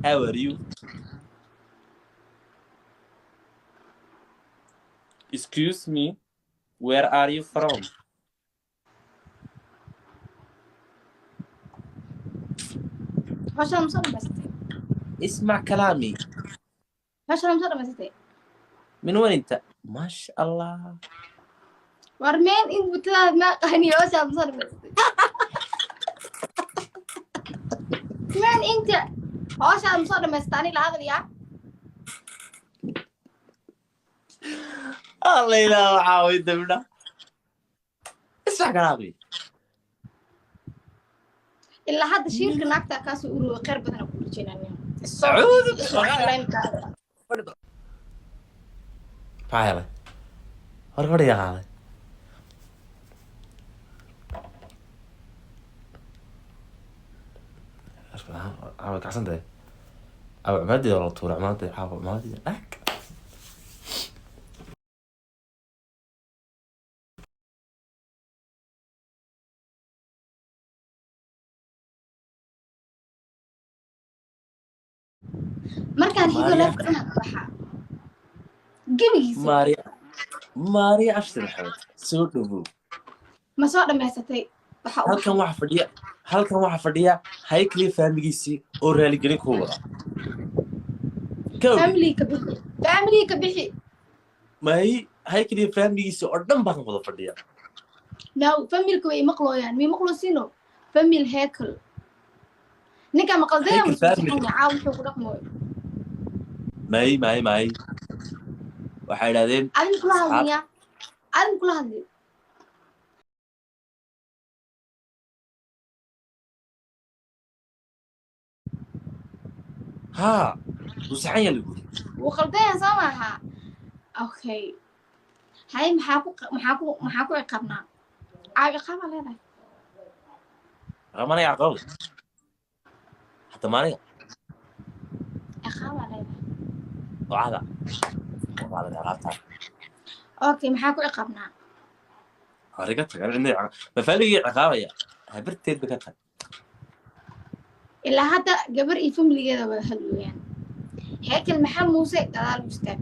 How are you? Excuse me, where are you from? Hawshaan ma soo dhamaysatay? اسمع كلامي. Hawshaan ma soo dhamaysatay? من وين انت؟ ما شاء الله. War meen in butadaada ma aqaani. Hawshaan ma soo dhamaysatay? Meen inta hawshaan ma soo dhamaysatay? Ani la hadlayaa. الله لا عاود دبنا. اسمع كلامي. Ilaa hadda shiirka naagta kaasoo urooy, khayr badan ku rajeynaya. أعوذ بالله. Maxaa helay? Hor fadhiga qaaday. Caawa kacsan tahay. Caawa cumaadeeda la tuuray, cumaadeeda caawa, cumaadeeda dhag. Markaan xigo Maria. Leefka dhan ka baxaa gebigiisa. Maria, Maria Ashton Maxamed, soo dhawow. Ma soo dhamaysatay waxa uu? Halkan waxaa fadhiya, halkan waxaa fadhiya Haykali faamigiisii oo raaligelin kuu wada. Kow. Family ka bixi, family ka bixi. May, Haykali faamigiisii oo dhan baan wada fadhiya. Now familka way imaqlooyaan, may maqloosino famil Hekel ninka maqaldaya. Hekel family. Caaw wuxuu ku dhaqmooyo. May, may, may, waxay idhahdeen Adin kula hadliya, adin kula hadli. Haa, wuu saxan yahay lagu. Wuu qaldaya soo maaha? Okay, hay, maxaa ku ciqaabnaa caaw? Ciqaabaa leedahay. Ramanaya caqabad hata maaniga. Ciqaabaa leedahay. Wacda wacda ciqaabtaa. Okay, maxaa ku ciqaabnaa? Hore ka tag, mafaaligii ciqaabaya habarteed ba ka tag. Ilaa hadda gabar iyo familigeeda wada hadlooyaan. Hekel Maxamed Muuse, gadaal u istaag.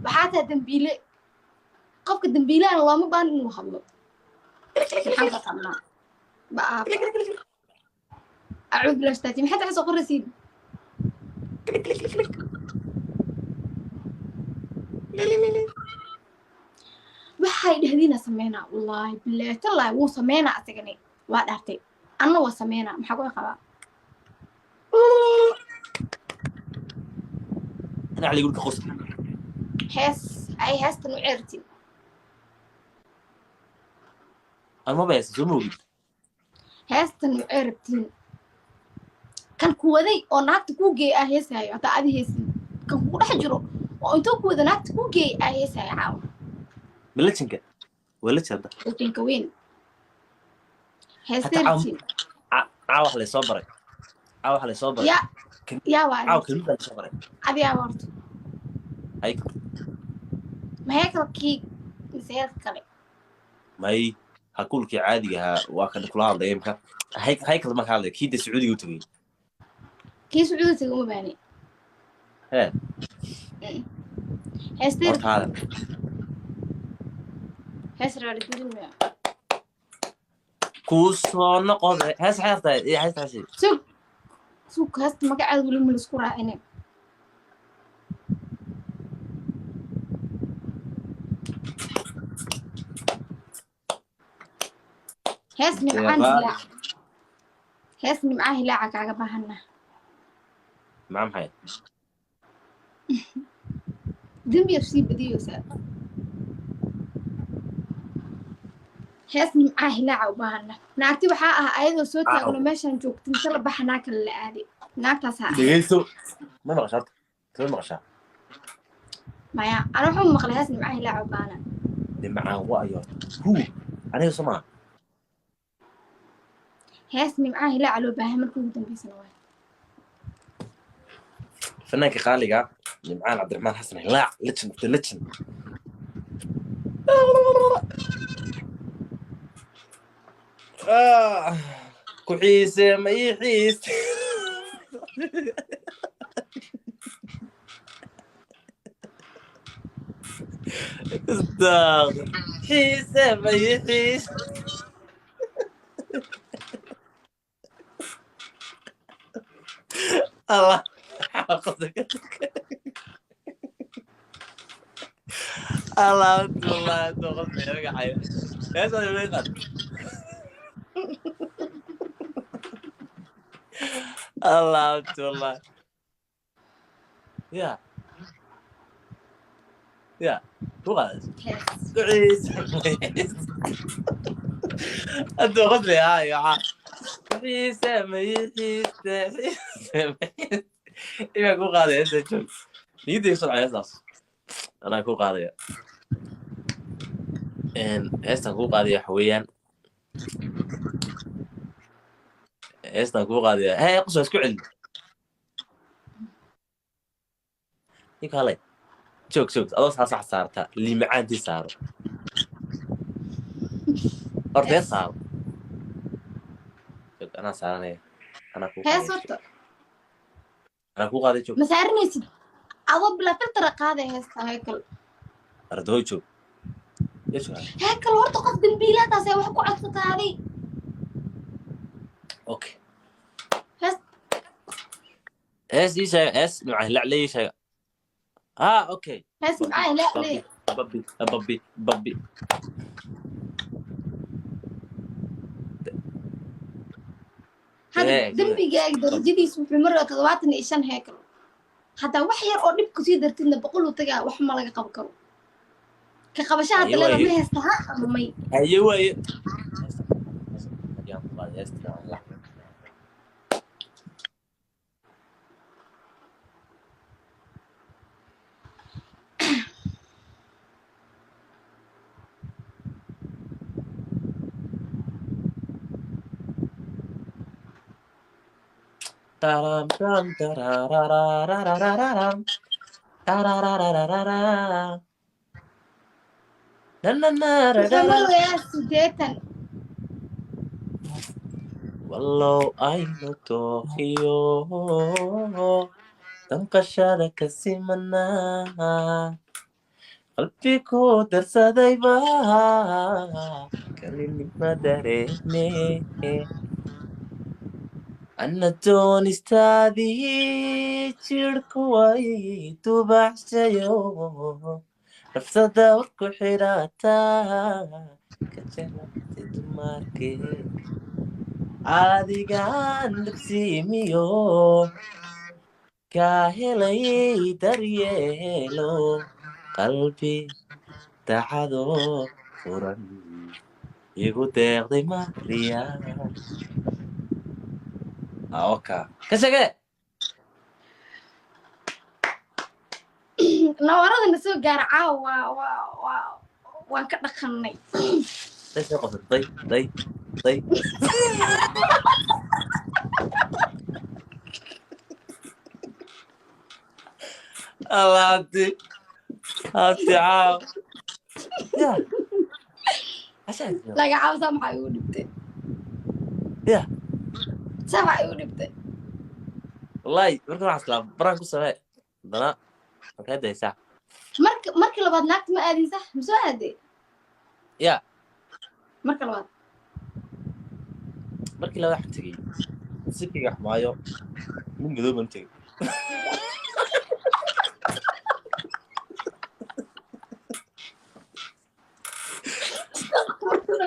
Waxaa tahay dambiile. Qofka dambiilahana looma baahan inuu hadlo. Maxaan ka qabnaa baa? Acuud bilaa istaati. Maxaad tahay soo qoraysiin? Waxay dhahdiina sameynaa. Wallaahi bilaahi tallaahi, wuu sameynaa asagani. Waa dhaartay, anna waa sameynaa. Maxaa ku qabaa? Ana cali gurka qos. Hees ay heestan u ceertin. Aan maba haysan, soo moogid. Heestan u ceerabtiin. Kan ku waday oo naagta kuu geeyay aa heesaayo. Hataa adi heesin, kan kugu dhex jiro oo intuu ku wada naagta kuu geeyay aa heesaayo caawa. Malajinka waa la hadda. Lejanka weyn. Hata Heesteertiin. Caawa wax laysoo baray, caawa wax laysoo baray. Ya yaa waa? Caawa kelmad baa laysoo baray. Adi yaa horta? Hay. Ma heekalkii mise heelka kale? May, hakuulkii caadiga ahaa waa kan kula hadlaya imka. Haykal ma ka hadlaya, kii de Sacuudiga u tegay. Kii Sacuudi taga uma baani. Hee. Heesteer. Hortaada. Hees raaligelin maya? Kuu soo noqode hees xeertahay iyo hees xeertahay. Sug, sug, heesta magaceeda weli ma laisku raacine. Hees Nimcaan. Deeqaa. Hilaac, hees Nimcaa Hilaaca kaaga baahana. Maxaa maxay? Dembi af sii badiyeysaa. Hees Nimcaa Hilaaca u baahana. Naagti waxaa ah ayadoo soo taagno meeshaan joogta inta la baxa naag kale la aaday, naagtaasaa ah. Dhegeyso, ma maqashaa horta? Ma maqashaa? Maya, ana waxaan maqlay hees Nimcaa Hilaaca u baahana. Nimcaan wa ayo hu aniga soo maa. Hees Nimcaa Hilaaca loo baahay markii ugu dambeysana waay. Fanaanka qaaliga Nimcaan Cabdiraxmaan Xasan Hilaac, legend of the legend. Ah, ku xiise ma ii xiise. Istaaq. Xiise may xiise. Allah. Allah, Allah, magacay. Heestan way qaad. Allah, Allah. Ya. Ya. Ku qaad. Hees. Xiise may xiise. Hadda qosli hayo xiise may xiise xiise may xiise. Imaa ku qaadaya heesta joog. Niyadda iga soo dhacay heestaas. Anaa ku qaadaya. Heestan kuu qaadaya waxa weeyaan. Heestan kuu qaadaya. Hee, qosol isku celin. Ninka halay. Joog joog adoo saa sax saarta liimacaantii saaro. Horta hees saaro. Joog anaa saaranaya. Anaa kuu Hees qaadaya. Horta. Anaa kuu qaaday, joog. Ma saaranaysid adoo bilaa filtara qaaday heesta, Heykal. Ardooy, joog. Yees waa. Heykal, horta qof dambiilaadaas ay wax ku codsataaday. Okay. Hees. Hees ii sheega, hees nimca lacley ii sheega. Ah, okay. Hees maxaa ilaa Babi, babi, babi. Hadda dembigaaga darajadiisu wuxuu maraya 75, Heykal. Haddaa wax yar oo dhib kusii dartidna 100 uu tagaa. Wax ma laga qaban karo ka qabashaha. Ayo, Talada waaye. ma heesta ha ama may? Haye waaye. Ayaan ku qaaday heesta. Taram, taram, tarararararararam. Tarararararara. Na, na, na, ra, Wuxuu ra, ra. marayaa 80. Wallow aynu tookiyo danqashada ka simanaa, qalbi ku darsadayba kalinima dareeme. Ana doonistaadii jirhku way dubacshayo, nafsada warku xidhataa ka jeclaatay dumarkee. Adigaan dugsiimiyo kaa helay daryeelo, qalbi dacado furan igu deeqday Maria. Oka ka shege. Nawaradana soo gaara caawa waa waan ka dhaqannay. Day soo qabsatay, day day day. Allah, abti abti caaw ya ashaa. Laga caawa saa maxaa igu dhibtay? Ya. Saa maxaa igu dhibtay? Wallahi marka waxaa islaa baraan ku samee, haddana markaa daysaa. Marka labaad naagta ma aadin, sax ma soo aaday? Ya. Marka labaad. Markii labaad waxaan tegey sikiga xumaayo, mid madow baan tegey.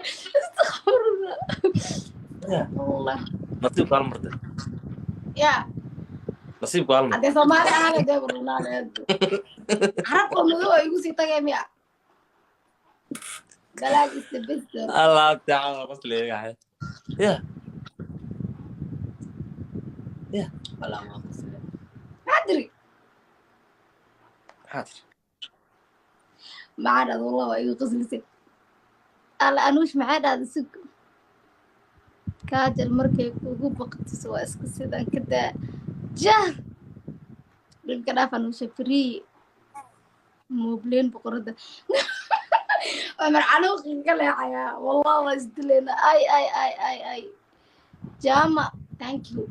Astaqfirullah. Ya. Allah. Nasiibku hal marde. Ya. Nasiibku hal mar. Haddee Soomaali ahaan dee burunaaneed carab oo madow ay igu sii tageen miya? Black is the best. Allah tacaala qosleegahay ya ya. Wallah waa qosle. Maxaa tiri? Maxaa tiri? Maxaa dhahda? Wallah waa igu qoslisay. Alla, Anuush, maxaa dhahda? Sug, kaajal markay kugu baqtiso waa isku sidan ka daa jah. Dhibka dhaaf, Anuusha free mobleen boqorada waa marcaluuqi ka leexayaa. Wallah waa isdilayna. Ay ay ay ay ay, Jama, thank you,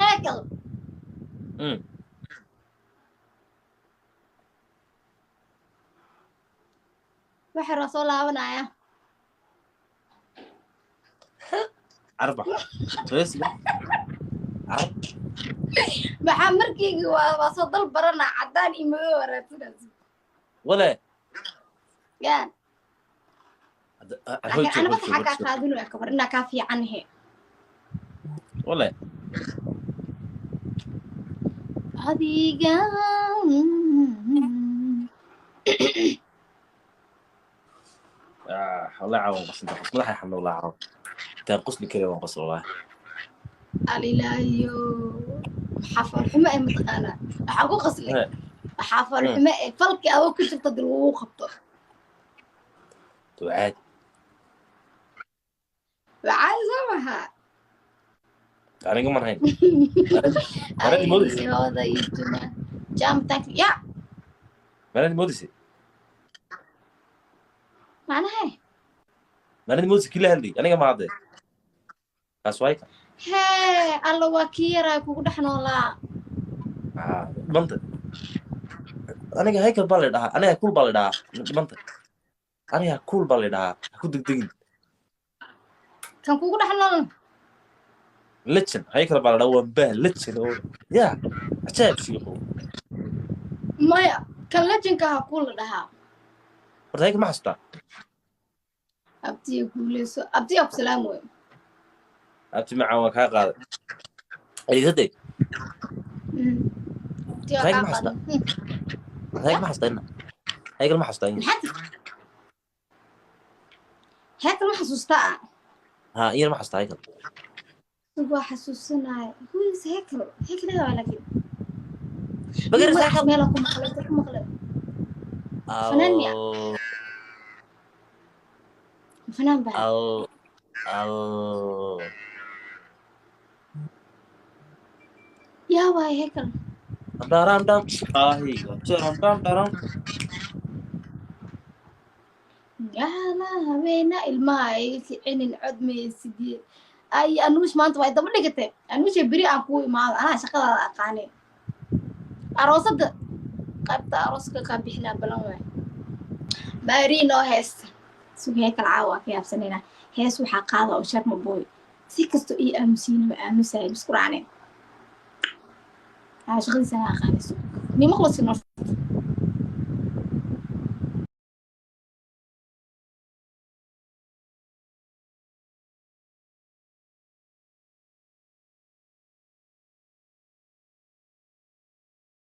Hekel. Waxa raa soo laabanaya. Arbax toosiga carab. Maxaa markaygi waa soo dal barana caddaan iyo madow waraadsidaas. Wale. Ya, laakiin ana masaxa kaa qaadinaya kabar inaa kaa fiican he. Wale. Adiga. Ah, والله caawan qoslinta qos madaxa xanuun wallah caawan intaan qosli kari waan qosl wallah. Alilaayo, maxaa foolxumo ee mataqaanaa waxaa ku qaslay? Waxaa foolxumo ee falkii adoo ku jirta dil lagu qabto. Ducaad. Waa caadi soo maha? Aniga man hayn Maradi moodaysa. Ayooda iyo juma jam thank you ya. Maradi moodaysa. Macnahe? Maradi moodaysa kii la hadlay aniga ma hadde kaas waay ka. Hee, alla waa kii yaraa kugu dhex noolaa. Ah, dhimanta aniga haykal baa la dhahaa, aniga kuul baa la dhahaa, dhimanta aniga kuul baa la dhahaa, ha ku degdegin. Kan kugu dhex nool. Legend haykal baa la dhahaa, waa bah legend oo ya cajaa'ib shiiqo. Maya, kan lejinka ha kuu la dhahaa. Horta haykal ma xasuustaa? Abtiya guuleyso, abtiya ku salaam wey. Abti macaan waan kaa qaaday eliisade. Abtiya Haykal kaa ma xasuustaa? qaadan. Haykal ma xasuustaa ina? Haykal ma xasuustaa ina? Maxaa tir heekal ma xasuustaa? Ha, iyana ma xasuustaa haykal? Waa xasuusanaya. Who is heekal? Heekal waa laakiin Bagaris. magacaas Haykal. Meelaa ku maqlay, inta ku maqlay fanaan miya? Fanaan baa. Al al. Yaa waay heekal? Daram dam ahi daram dam daram. Yaala habeena ilmaha iga kicinin cod maysidii ay anuush maanta waa daba dhigatay. Anuusha beri aan kuu imaado, anaa shaqadaada aqaanay, aroosada qaybta arooska kaa bixinaa balan waay. Maariin oo heesta sug heekal caawa waa ka yaabsanayna. Hees waxaa qaada oo Sharma Boy si kasto ii aamusiina ma aamusayo isku raacneen. Aa shaqadiisa anaa aqaanay, sug nimaqlasi noo.